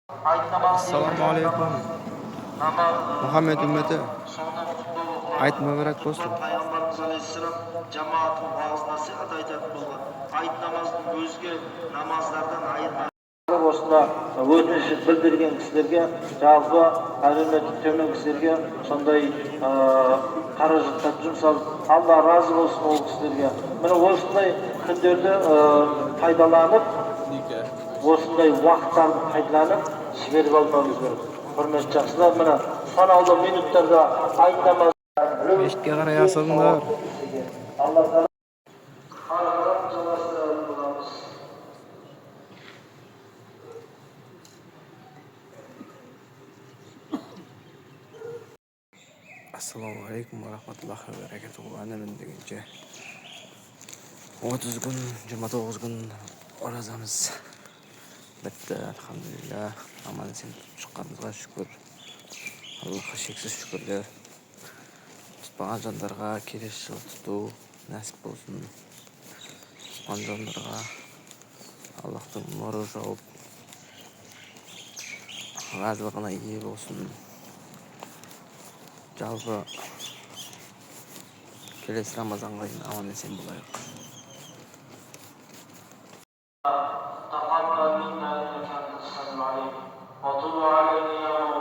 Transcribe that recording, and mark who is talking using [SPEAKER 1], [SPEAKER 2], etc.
[SPEAKER 1] Ассалаумағалейкум, Мұхаммед үмметі! Айт мүбәрак болсын!
[SPEAKER 2] Пайғамбарымыз алейхиссалам жамағатқа уағыз насихат айтатын болған. Айт намазын өзге намаздардан айырма. Осында өтініш білдірген кісілерге, жалпы әлеуметтік төмен кісілерге сондай қаражаттар жұмсалып, Алла разы болсын ол кісілерге. Міне, осындай күндерді пайдаланып, осындай уақыттарды пайдаланып жіберіп алмауымыз керек, құрметті жақсылар. Міне, санаулы минуттарда айт намазы.
[SPEAKER 1] Мешітке қарай асығыңдар.
[SPEAKER 2] Алла тағала ары қарап жалғастыратын боламыз.
[SPEAKER 1] Ассалаумағалейкум уа рахматуллахи ва баракатуху. Әне міне дегенше 30 күн, 29 күн оразамыз бітті. Альхамдулилля, аман есен тұтып шыққанымызға шүкір, Аллахқа шексіз шүкірлер. Тұтпаған жандарға келесі жылы тұту нәсіп болсын. Тұтқан жандарға Аллахтың нұры жауып, разылығына ие болсын. Жалпы, келесі Рамазанға дейін аман есен болайық.
[SPEAKER 2] تقبل منا انك انت السميع العليم وتب علينا يا